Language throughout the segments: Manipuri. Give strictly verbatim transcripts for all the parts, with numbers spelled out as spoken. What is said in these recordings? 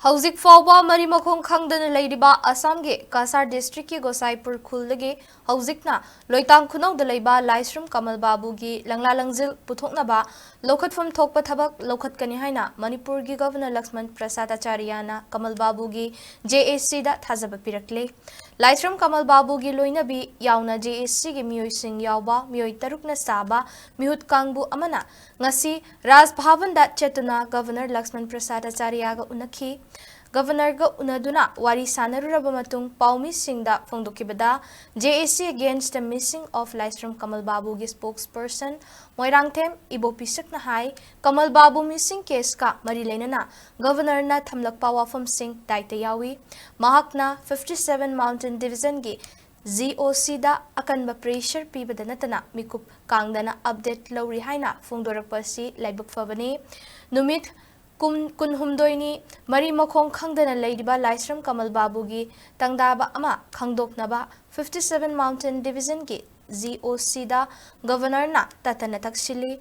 ꯍꯧꯖꯤꯛ ꯐꯥꯎꯕ ꯃꯔꯤ ꯃꯈꯣꯡ ꯈꯪꯗꯅ ꯂꯩꯔꯤꯕ ꯑꯁꯥꯝꯒꯤ ꯀꯁꯥꯔ ꯗꯤꯁꯇ꯭ꯔꯤꯛꯀꯤ ꯒꯣꯁꯥꯏꯄꯨꯔ ꯈꯨꯜꯗꯒꯤ ꯍꯧꯖꯤꯛꯅ ꯂꯣꯏꯇꯥꯡ ꯈꯨꯅꯧꯗ ꯂꯩꯕ ꯂꯥꯏꯁ꯭ꯔꯝ ꯀꯃꯜ ꯕꯥꯕꯨꯒꯤ ꯂꯪꯂꯥ ꯂꯪꯖꯤꯜ ꯄꯨꯊꯣꯛꯅꯕ ꯂꯧꯈꯠꯐꯝ ꯊꯣꯛꯄ ꯊꯕꯛ ꯂꯧꯈꯠꯀꯅꯤ ꯍꯥꯏꯅ ꯃꯅꯤꯄꯨꯔꯒꯤ ꯒꯚꯔꯅꯔ ꯂꯛꯁꯃꯟ ꯄ꯭ꯔꯁꯥꯗ ꯑꯥꯆꯥꯔꯌꯥꯅ ꯀꯃꯜ ꯕꯥꯕꯨꯒꯤ ꯖꯦ ꯑꯦ ꯁꯤꯗ ꯊꯥꯖꯕ ꯄꯤꯔꯛꯂꯦ꯫ ꯂꯥꯏꯁ꯭ꯔꯝ ꯀꯃꯜ ꯕꯥꯕꯨꯒꯤ ꯂꯣꯏꯅꯕꯤ ꯌꯥꯎꯅ ꯖꯦ ꯑꯦ ꯁꯤꯒꯤ ꯃꯤꯑꯣꯏꯁꯤꯡ ꯌꯥꯎꯕ ꯃꯤꯑꯣꯏ ꯇꯔꯨꯛꯅ ꯁꯥꯕ ꯃꯤꯍꯨꯠ ꯀꯥꯡꯕꯨ ꯑꯃꯅ ꯉꯁꯤ ꯔꯥꯖ ꯚꯕꯟꯗ ꯆꯠꯇꯨꯅ ꯒꯚꯔꯅꯔ ꯂꯛꯁꯃꯟ ꯄ꯭ꯔꯁꯥꯗ ꯑꯥꯆꯥꯔꯌꯥꯒ ꯎꯅꯈꯤ꯫ ꯒꯚꯔꯅꯔꯒ ꯎꯅꯗꯨꯅ ꯋꯥꯔꯤ ꯁꯥꯟꯅꯔꯨꯔꯕ ꯃꯇꯨꯡ ꯄꯥꯎꯃꯤꯁꯤꯡꯗ ꯐꯣꯡꯗꯣꯛꯈꯤꯕꯗ, J A C Against the Missing of Laishram Kamal ꯕꯥꯕꯨꯒꯤ spokesperson Moirangthem ꯏꯕꯣꯄꯤꯁꯛꯅ high, Kamal Babu missing case ꯀ ꯃꯔꯤ ꯂꯩꯅꯅ ꯒꯚꯔꯅꯔꯅ ꯊꯝꯂꯛꯄ ꯋꯥꯐꯝꯁꯤꯡ ꯗꯥꯏꯇ ꯌꯥꯎꯏ꯫ ꯃꯍꯥꯛꯅ fifty seven Mountain Division ꯒꯤ G O C ꯗ ꯑꯀꯟꯕ pressure ꯄꯤꯕꯗ ꯅꯠꯇꯅ ꯃꯤꯀꯨꯞ ꯀꯥꯡꯗꯅ update ꯂꯧꯔꯤ ꯍꯥꯏꯅ ꯐꯣꯡꯗꯣꯔꯛꯄ ꯑꯁꯤ ꯂꯥꯏꯕꯛ ꯐꯕꯅꯤ꯫ ꯅꯨꯃꯤꯠ ꯀꯨꯝ-, ꯀꯨꯟꯍꯨꯝꯗꯣꯏꯅꯤ ꯃꯔꯤ ꯃꯈꯣꯡ ꯈꯪꯗꯅ ꯂꯩꯔꯤꯕ ꯂꯥꯏꯁ꯭ꯔꯝ ꯀꯃꯜ ꯕꯥꯕꯨꯒꯤ ꯇꯪꯗꯥꯕ ꯑꯃ ꯈꯪꯗꯣꯛꯅꯕ fifty seven Mountain Division ꯒꯤ G O C ꯗ ꯒꯚꯔꯅꯔꯅ ꯇꯠꯇꯅ ꯇꯛꯁꯤꯜꯂꯤ꯫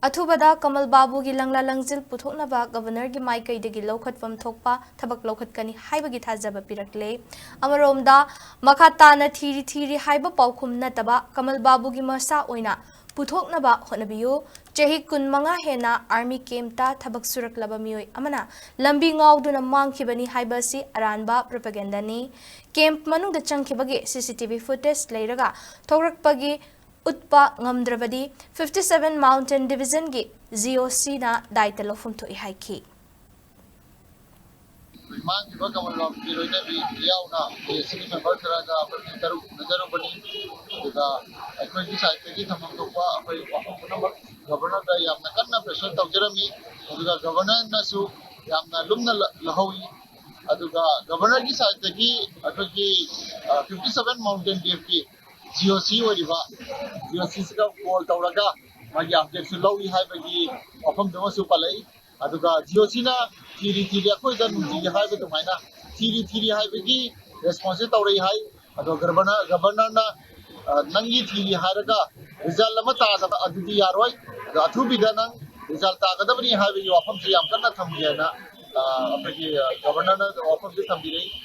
ꯑꯊꯨꯕꯗ ꯀꯃꯜ ꯕꯥꯕꯨꯒꯤ ꯂꯪꯂꯥ ꯂꯪꯖꯤꯜ ꯄꯨꯊꯣꯛꯅꯕ ꯒꯚꯔꯅꯔꯒꯤ ꯃꯥꯏꯀꯩꯗꯒꯤ ꯂꯧꯈꯠꯐꯝ ꯊꯣꯛꯄ ꯊꯕꯛ ꯂꯧꯈꯠꯀꯅꯤ ꯍꯥꯏꯕꯒꯤ ꯊꯥꯖꯕ ꯄꯤꯔꯛꯂꯦ꯫ ꯑꯃꯔꯣꯝꯗ, ꯃꯈꯥ ꯇꯥꯅ ꯊꯤꯔꯤ ꯊꯤꯔꯤ ꯍꯥꯏꯕ ꯄꯥꯎꯈꯨꯝ ꯅꯠꯇꯕ ꯀꯃꯜ ꯕꯥꯕꯨꯒꯤ ꯃꯁꯥ ꯑꯣꯏꯅ ꯄꯨꯊꯣꯛꯅꯕ ꯍꯣꯠꯅꯕꯤꯌꯨ꯫ ꯆꯍꯤ ꯀꯨꯟꯃꯉꯥ ꯍꯦꯟꯅ army camp ꯇ ꯊꯕꯛ ꯁꯨꯔꯛꯂꯕ ꯃꯤꯑꯣꯏ ꯑꯃꯅ ꯂꯝꯕꯤ ꯉꯥꯎꯗꯨꯅ ꯃꯥꯡꯈꯤꯕꯅꯤ ꯍꯥꯏꯕ ꯑꯁꯤ ꯑꯔꯥꯟꯕ propaganda ꯅꯤ꯫ Camp ꯃꯅꯨꯡꯗ ꯆꯪꯈꯤꯕꯒꯤ C C T V footage ꯂꯩꯔꯒ ꯊꯣꯛꯂꯛꯄꯒꯤ ꯎꯠꯄ ꯉꯝꯗ꯭ꯔꯕꯗꯤ fifty seven Mountain Division ꯒꯤ G O C ꯅ ꯗꯥꯏꯇ ꯂꯧꯐꯝ ꯊꯣꯛꯏ ꯍꯥꯏꯈꯤ꯫ ꯃꯥꯡꯈꯤꯕ ꯀꯃꯜ ꯕꯥꯕꯨꯒꯤ ꯂꯣꯏꯅꯕꯤ ꯌꯥꯎꯅ J A C ꯒꯤ member ꯈꯔꯒ ꯑꯩꯈꯣꯏ ꯃꯤ ꯇꯔꯨꯛ ꯎꯅꯖꯔꯨꯕꯅꯤ꯫ ꯑꯗꯨꯒ ꯑꯩꯈꯣꯏꯒꯤ side ꯇꯒꯤ ꯊꯝꯐꯝ ꯊꯣꯛꯄ ꯑꯩꯈꯣꯏ ꯋꯥꯐꯝ ꯄꯨꯝꯅꯃꯛ ꯒꯚꯔꯅꯔꯗ ꯌꯥꯝꯅ ꯀꯟꯅ pressure ꯇꯧꯖꯔꯝꯃꯤ꯫ ꯑꯗꯨꯒ ꯒꯚꯔꯅꯔꯅꯁꯨ ꯌꯥꯝꯅ ꯂꯨꯝꯅ ꯂ-, ꯂꯧꯍꯧꯏ꯫ ꯑꯗꯨꯒ ꯒꯚꯔꯅꯔꯒꯤ side ꯇꯒꯤ ꯑꯩꯈꯣꯏꯒꯤ, ꯑ, fifty seven Mountain Division ꯒꯤ G O C ꯑꯣꯏꯔꯤꯕ G O C ꯁꯤꯒ call ꯇꯧꯔꯒ ꯃꯥꯒꯤ update ꯁꯨ ꯂꯧꯏ ꯍꯥꯏꯕꯒꯤ ꯋꯥꯐꯝꯗꯨꯃꯁꯨ ꯄꯜꯂꯛꯏ꯫ ꯑꯗꯨꯒ G O C ꯅ ꯊꯤꯔꯤ ꯊꯤꯔꯤ ꯑꯩꯈꯣꯏꯗ ꯅꯨꯡꯇꯤꯒꯤ ꯍꯥꯏꯕ ꯑꯗꯨꯃꯥꯏꯅ ꯊꯤꯔꯤ ꯊꯤꯔꯤ ꯍꯥꯏꯕꯒꯤ response ꯁꯦ ꯇꯧꯔꯛꯏ ꯍꯥꯏ꯫ ꯑꯗꯣ ꯒꯚꯔꯅꯔ, ꯒꯚꯔꯅꯔꯅ, ꯑ, ꯅꯪꯒꯤ ꯊꯤꯔꯤ ꯍꯥꯏꯔꯒ result ꯑꯃ ꯇꯥꯗꯕ ꯑꯗꯨꯗꯤ ꯌꯥꯔꯣꯏ꯫ ꯑꯗꯣ ꯑꯊꯨꯕꯤꯗ ꯅꯪ result ꯇꯥꯒꯗꯕꯅꯤ ꯍꯥꯏꯕꯒꯤ ꯋꯥꯐꯝꯁꯤ ꯌꯥꯝ ꯀꯟꯅ ꯊꯝꯒꯦꯅ ꯑꯩꯈꯣꯏꯒꯤ ꯒꯕꯔꯅꯔꯅ ꯋꯥꯐꯝꯁꯦ ꯊꯝꯕꯤꯔꯛꯏ꯫